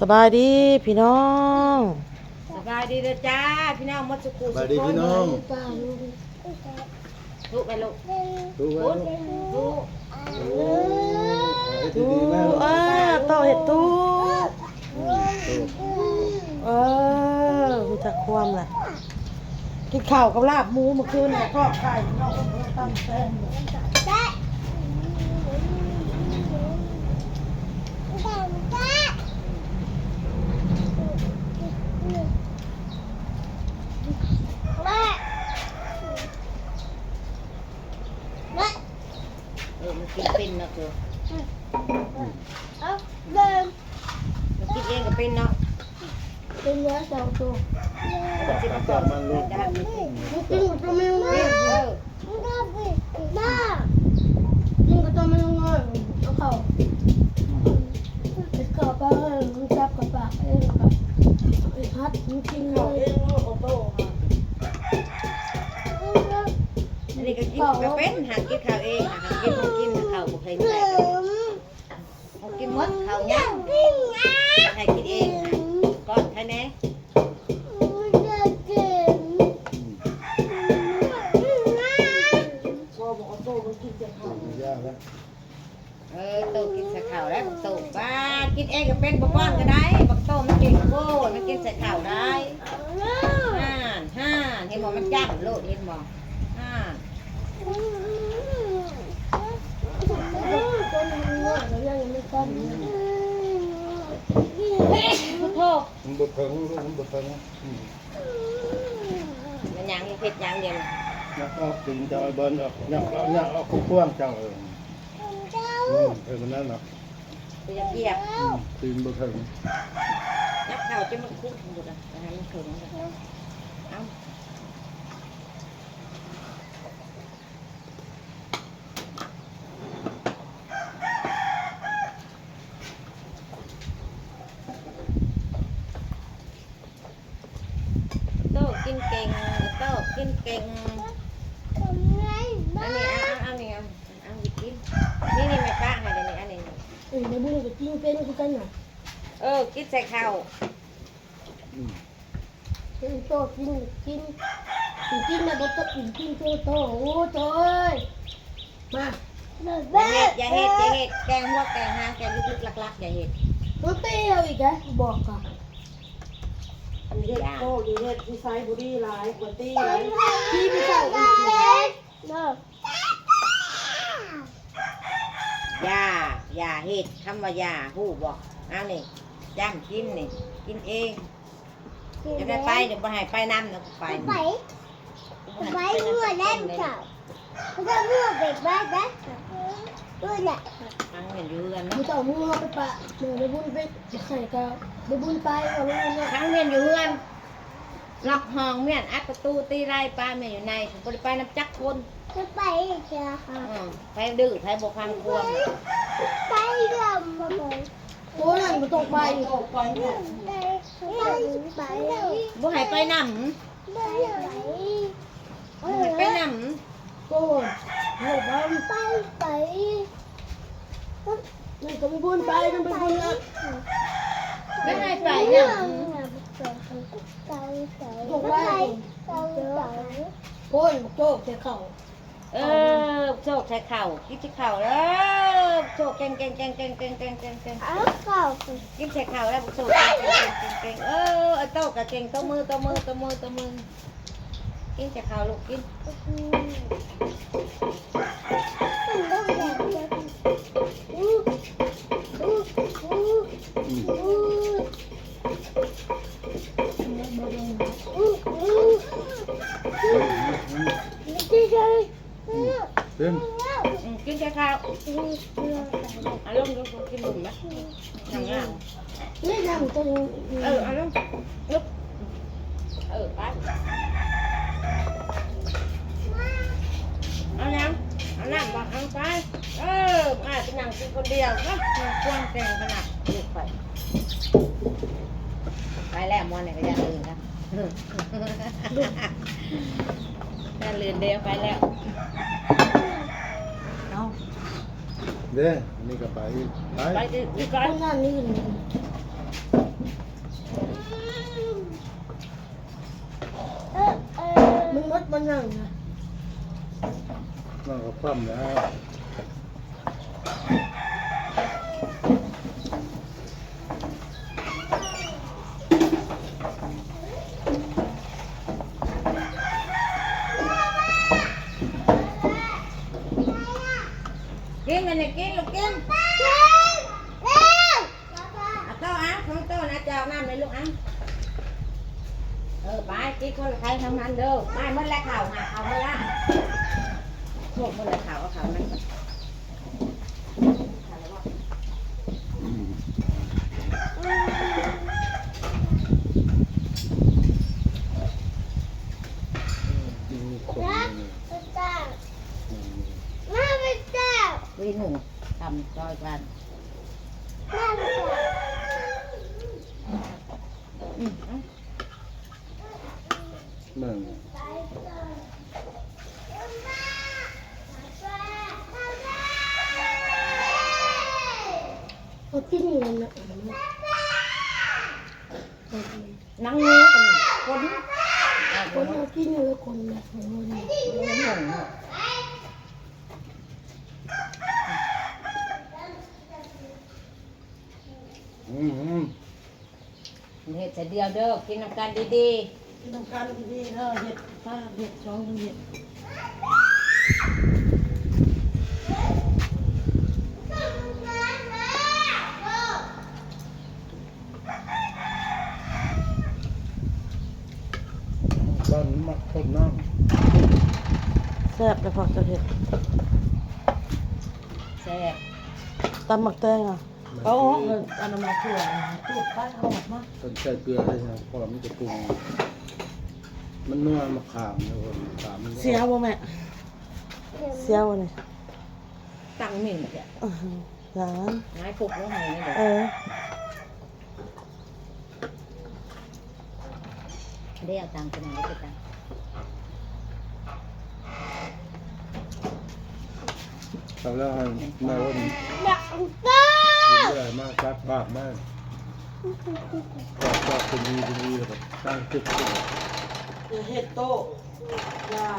ສະບາຍດີພີ່ນ້ອງ ສະບາຍດີເດີຈ້າ ພີ່ນ້ອງໝົດສູ່ຄູ່ສູ່ຄົນ ສະບາຍດີພີ່ນ້ອງ ທຸກໄວ້ລູກ ທຸກໄວ້ລູກ ທຸກ ເອີ ໂຕເຮັດທຸກ ເອີ ຮູ້ຈັກຄວາມລະ ກິນເຂົ້າກັບລາບໝູມື້ຄືນນີ້ ທອດໄຂ່ ພີ່ນ້ອງ ເພິ່ນຕັ້ງແຕ່ງ ເອີ ມັນກິນເປັນເນາະ ເອີ ເອົາ ມັນກິນເອງກໍເປັນເນາະ ເປັນແລ້ວສອງໂຕ ມັນຊິມາກ່ອນ ມັນລູກ ມັນກິນກໍຕ້ອງ ເອີ ກິນກໍຕ້ອງ ມັນເອົາເຂົ້າ ເອົາເຂົ້າໄປໃຫ້ມັນຈັບກະປາກເອງ ແລ້ວກໍໃຫ້ຫັດມັນກິນເລີຍ ເຂົ້າເອງໂລດ ອອໂຕ້ ອັນນີ້ກໍກິນກໍເປັນ ຫາກິນເຂົ້າເອງ ຫາກິນ ກິນເຂົ້າບໍ່ເຄີຍໄດ້ ເຮົາກິນໝົດເຂົ້າຍັງ ໃຫ້ກິນເອງ ປ້ອນໃຫ້ແດ່ ເອີ ໂຕກິນໃສ່ເຂົ້າແລ້ວ ໂຕ ປ້າ ກິນເອງກໍເປັນ ບໍ່ປ້ອນກໍໄດ້ ບັກໂຕມັນເກັ່ງໂພດ ມັນກິນໃສ່ເຂົ້າໄດ້ ຫັ້ນ ຫັ້ນ ເຫັນບໍ່ ມັນຈ້ຳໂລດ ເຫັນບໍ່ ຫັ້ນ ໂອ້ ມັນບໍ່ເຖິງ ລູກມັນບໍ່ເຖິງ ອືມ ມັນຍັງ ເຮັດຍັງດຽວນີ້ ຍັກອອກຕີນເຈົ້າ ໄອ້ບອນອອກ ຍັກ ຍັກອອກຂວ້າງເຈົ້າ ເອີ ອືມ ເອີ ມັນນັ້ນເນາະ ບໍ່ຢາກຢຽບ ອືມ ຕີນບໍ່ເຖິງ ຍັກເຂົ້າຈົນມັນຄຸດພຸ້ນນະ ໃຫ້ມັນເຖິງ ເອົາ ໂຕກິນເກັ່ງ ໂຕກິນເກັ່ງ ອັນນີ້ ເອົາ ເອົາ ເອົານີ້ ເອົາ ເອົາກິນ ນີ້ ນີ້ ແມ່ປ້າໃຫ້ແລ້ວນີ້ ອັນນີ້ ເອີ ແມ່ບຸນກໍກິນເປັນຄືກັນນະ ເອີ ກິນໃສ່ເຂົ້າ ອືມ ເອີ ໂຕກິນ ກິນ ກິນ ກິນນະ ບໍ່ຕ້ອງກິນ ກິນໂຕ ໂຕ ໂອ້ ໂຕເອີຍ ມາ ຢ່າເຮັດ ຢ່າເຮັດ ຢ່າເຮັດ ແກງຫົວແກງຫາງ ແກງລຶກໆ ຫຼັກໆ ຢ່າເຮັດ ໂຕຕີເຮົາອີກແລ້ວ ບອກກ່ອນ ເຮັດ ໂຕ ຢ່າເຮັດ ຜູ້ຊາຍບໍ່ດີຫຼາຍ ກວ່າຕີຫຼາຍ ຕີຜູ້ຊາຍອີກ ເດີ ຢ່າ ຢ່າເຮັດ ຄຳວ່າຢ່າ ຮູ້ບໍ່ ເອົານີ້ ຈ້ຳກິນນີ້ ກິນເອງ ຈະໄດ້ໄປ ດຽວບໍ່ໃຫ້ໄປນຳນະ ໄປ ໄປ ໄປເມື່ອໃດເຈົ້າ ເມື່ອໄປບ້ານນະ ເມື່ອໃດ ຂັງແມ່ນຢູ່ເຮືອນເນາະ ເຈົ້າເມື່ອໄປປະ ແມ່ບຸນໄປໃສ່ກະ ແມ່ບຸນໄປ ເອົາເລີຍເນາະ ຂັງແມ່ນຢູ່ເຮືອນ ລັອກຫ້ອງແມ່ນ ອັດປະຕູຕີໄລ່ ປ້າແມ່ຢູ່ໃນ ບໍ່ໄດ້ໄປນຳຈັກຄົນ ບໍ່ໄປຈ້າ ເອີ ໃຜດື້ ໃຜບໍ່ຟັງຄວາມ ໄປລຳ ໂອ້ຍ ບໍ່ຕ້ອງໄປ ໄປ ໄປ ບໍ່ໃຫ້ໄປນຳ ໄປ ບໍ່ໃຫ້ໄປນຳ ໂອ້ຍ ໄປ ໄປ ມັນກໍບໍ່ບຸນໄປ ມັນບໍ່ບຸນນະ ໄປ ໄປນະ ໄປ ໄປ ໂອ້ຍ ໂຈກໃສ່ເຂົ້າ ເອີ ໂຈກໃສ່ເຂົ້າ ກິນໃສ່ເຂົ້າເດີ ໂຈກເກັ່ງໆ ເກັ່ງໆ ເກັ່ງໆ ເກັ່ງໆ ເກັ່ງໆ ເອົາເຂົ້າ ກິນໃສ່ເຂົ້າແລ້ວ ໂຈກເກັ່ງໆ ເກັ່ງໆ ເອີ ໂຕກໍເກັ່ງ ຕົບມື ຕົບມື ຕົບມື ຕົບມື ກິນແຕ່ເຂົ້າລູກກິນ ອືມ ກິນ ອືມ ກິນແຕ່ເຂົ້າ ອາລົມ ກິນນະ ນັ່ງລາວ ນີ້ນຳຕົວ ເອີ ເອົາລົງ ອຶບ ເອີ ໄປ ເອົາຫຍັງ ເອົານ້ຳບໍ່ ເອົາໄປ ເອີ ອ້າຍໄປນັ່ງກິນຄົນດຽວນະ ນັ່ງຄວາມແຕ່ງຂະໜາດ ລູກໄປ ໄປແລ້ວ ໝໍນີ້ກໍຢ່າເລີຍນະ ແມ່ນເລີນເດ້ ໄປແລ້ວ ເອົ້າ ເດ້ ອັນນີ້ກໍໄປອີກ ໄປ ໄປອີກ ໄປ ຄົນນັ້ນນີ້ ພ້ອມແລ້ວ ກິນມັນ ກິນລູກກິນ ກິນ ກິນ. ເອົາໂຕ ເອົາ ຂອງໂຕນະ ເຈົ້າເອົານ້ຳໃຫ້ລູກ ເອົາ ເອີ ໄປ ກິນຄົນລະໄຄທັງນັ້ນເດີ ໄປ ໝົດແລ້ວເຂົ້າ ຫາເຂົ້າໝົດແລ້ວ ໂອ້ ໝົດແລ້ວເຂົ້າ ເອົາເຂົ້າໃຫ້ມັນກ່ອນ ອືມ ມີຄົນຢູ່ນີ້ ເວໜຶ່ງ ຕຳຊອຍກັນ ອືມ ເບິ່ງ ເຂົາກິນຢູ່ນັ້ນນະ ນັ່ງຢູ່ກັນຄົນ ຄົນເຮົາກິນຢູ່ແລ້ວຄົນນະ ຄົນ ຄົນ ຄົນ ອືມ ເຮັດໃສ່ດຽວເດີ ກິນນຳກັນດີໆ ກິນນຳກັນດີໆເດີ ເຮັດ ປ້າເຮັດ ສອງຄົນເຮັດ ບ້ານມັກຄົນນຳ ແຊບເດພາະເຈົ້າເຮັດ ແຊບ ຕຳໝາກແຕງອະ ເອົາອອກ ອັນນັ້ນມາທົ່ວ ຕູດໄປ ເອົາອອກມາ ເພິ່ນໃສ່ເກືອເລີຍນະ ເພາະວ່າມັນຈະປຸງ ມັນນົວມະຂາມ ມະຂາມມັນ ເສຍບໍ່ແມ່? ເສຍບໍ່ນີ້? ຕັ້ງໝິ່ນແທ້ ອື ຢ່າງນັ້ນ ນາຍປຸກລົງໃຫ້ນີ້ເດີ ເອີ ເດ້ ເອົາຕັງໄປນຳ ເອົາໄປຕັງ ເອົາແລ້ວໃຫ້ແມ່ອ້ນກິນເລື້ອຍ ມາຈັດບາບມາ ຈັດບາບເປັນວີເປັນວີ ແລ້ວກໍຕັ້ງຕຶກຂຶ້ນ ເຮັດໂຕະ ຢ່າ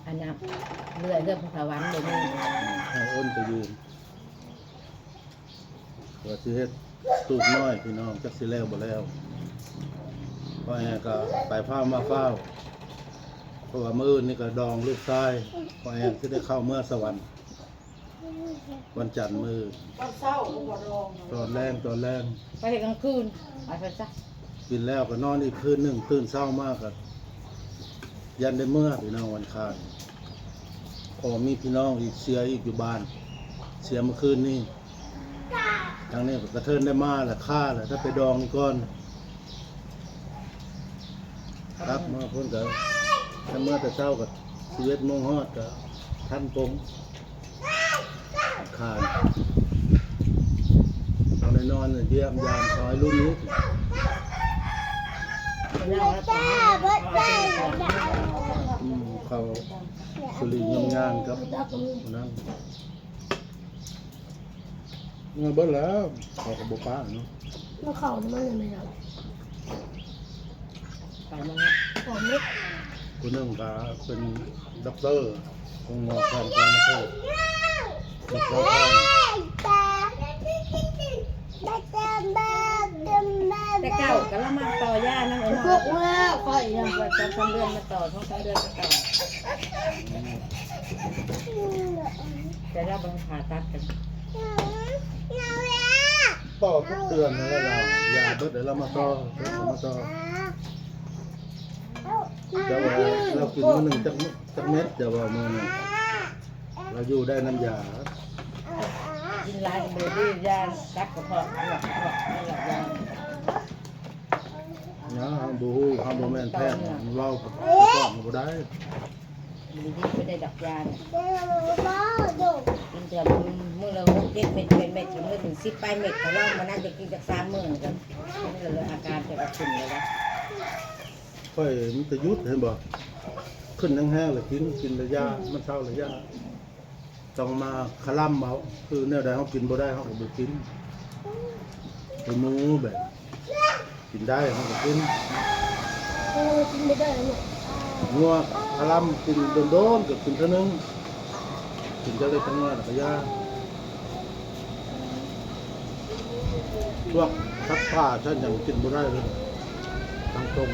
ອັນນັ້ນ ເລື່ອຍເຮືອນພະສະຫວັນບໍ່ມີ ໃຫ້ອ້ນໄປຢູ່ ວ່າຊິເຮັດຕູບນ້ອຍພີ່ນ້ອງ ຈັກຊິແລ້ວບໍ່ແລ້ວ ພໍ່ແອກໍໄປຟ້າວມາຟ້າວ ເພາະວ່າມື້ອື່ນນີ້ກໍດອງລູກຊາຍ ພໍ່ແອຊິໄດ້ເຂົ້າເມືອງສະຫວັນ ວັນຈັນມື້ ຕອນເຊົ້າບໍ່ດອງ ຕອນແລງ ຕອນແລງ ໄປເຮັດກາງຄືນ ໄປຊະ ກິນແລ້ວກໍນອນອີກຄືນໜຶ່ງ ຕື່ນເຊົ້າມາກໍຢ້ານໄດ້ເມືອພີ່ນ້ອງ ວັນຄານ ພໍມີພີ່ນ້ອງອີກເສຍອີກຢູ່ບ້ານ ເສຍມື້ຄືນນີ້ ທາງນີ້ກໍກະເທີນໄດ້ມາແລ້ວ ຄາແລ້ວ ໄດ້ໄປດອງນີ້ກ່ອນ ກັບມາພຸ້ນກໍ ຖ້າເມືອແຕ່ເຊົ້າກໍສິບເອັດໂມງຮອດ ກໍທັນປົງ ຄານ ຕ້ອງໄດ້ນອນຢ້ຽມຢາມເຂົາໃຫ້ລຸ້ນນີ້ ອືມ ເຂົາສຸລິຍາມຍາມກັບຜູ້ນັ້ນ ເມື່ອເບິດແລ້ວ ເຂົາກໍບໍ່ປະເນາະ ມັນເຂົ້າມັນຍັງໄດ້ ໄປມາ ຂອງນີ້ ຜູ້ໜຶ່ງກໍເປັນດັອກເຕີ ໂຮງໝໍແຂວງສະຫວັນນະເຂດ ແຕ່ເກົ່າກໍລະມັກຕໍ່ຢານຳໄອ້ນ້ອຍ ພວກເມື່ອຂ້ອຍນະ ສອງສາມເດືອນມາຕໍ່ ສອງສາມເດືອນມາຕໍ່ ແຕ່ລະບໍ່ຜ່າຕັດກັນ ຕໍ່ທຸກເດືອນນັ້ນແຫຼະ ຢາເບິດແລ້ວລະມາຕໍ່ ມາຕໍ່ ແຕ່ວ່າລາວກິນມື້ໜຶ່ງຈັກ ຈັກເມັດ ແຕ່ວ່າມື້ໜຶ່ງລາວຢູ່ໄດ້ນຳຢາ ກິນຫຼາຍກໍບໍ່ດີ ຢາກັດກະເພາະ ຫຼອກ ຫຼອກ ຫຼອກຢາ ນະ ເຮົາບໍ່ຮູ້ ເຮົາບໍ່ແມ່ນແພດ ເວົ້າໄປກ່ອນກໍບໍ່ໄດ້ ດີໆ ບໍ່ໄດ້ດອກຢາ ກິນເທື່ອມື້ລະຫົກເຈັດເມັດ ແປດເມັດ ມື້ໜຶ່ງສິບປາຍເມັດ ກໍລອງ ມື້ນັ້ນຈະກິນຈັກສາມມື້ນີ້ກໍ ອາການຈະຂຶ້ນແລ້ວ ຂ້ອຍມີແຕ່ຢຸດ ເຫັນບໍ່ ຂຶ້ນແຮງໆ ລະກິນ ກິນລະຢາ ມັນເຊົາລະຢາ ຕ້ອງມາຄະລຳເອົາ ຄືແນວໃດເຮົາກິນບໍ່ໄດ້ ເຮົາກໍບໍ່ກິນ ຄືໝູແບບກິນໄດ້ ເຮົາກໍກິນ ເອີ ກິນບໍ່ໄດ້ເນາະ ງົວຄະລຳກິນໂດນໆ ກໍກິນເທື່ອໜຶ່ງ ກິນຈັກເລັກຈັກນ້ອຍລະກະຢ່າ. ພວກສັດປ່າສັດຫຍັງກິນບໍ່ໄດ້ເລີຍ ທາງຕົງ.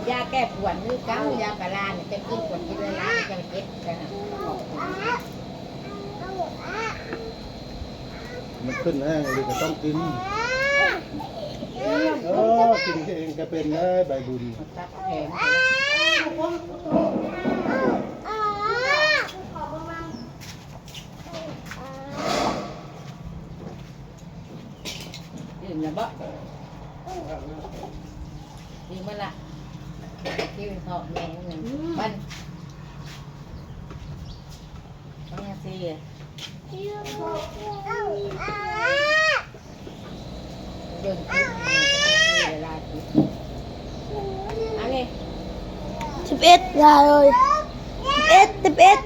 ຢາແກ້ປວດຄືເກົ່າ ຢາພາລານີ້ ຈະກິນ ປວດກິນຫຼາຍໆ ຈັ່ງເຈັບ. ມັນຂຶ້ນແຮງອີ່ຫຼີກະຕ້ອງກິນ. ເອີ ກິນເອງກະເປັນໄດ້ໃບບຸນ. ອີ່ມລະບໍ? ອີ່ມແລ້ວລະ. ກິນເຂົ້າແມ່ມັນ ມັນຊິ ເບິ່ງຄລິບ ເວລາກິນ ອັນນີ້ ສິບເອັດ ຢ່າເອີຍ ສິບເອັດ ສິບເອັດ.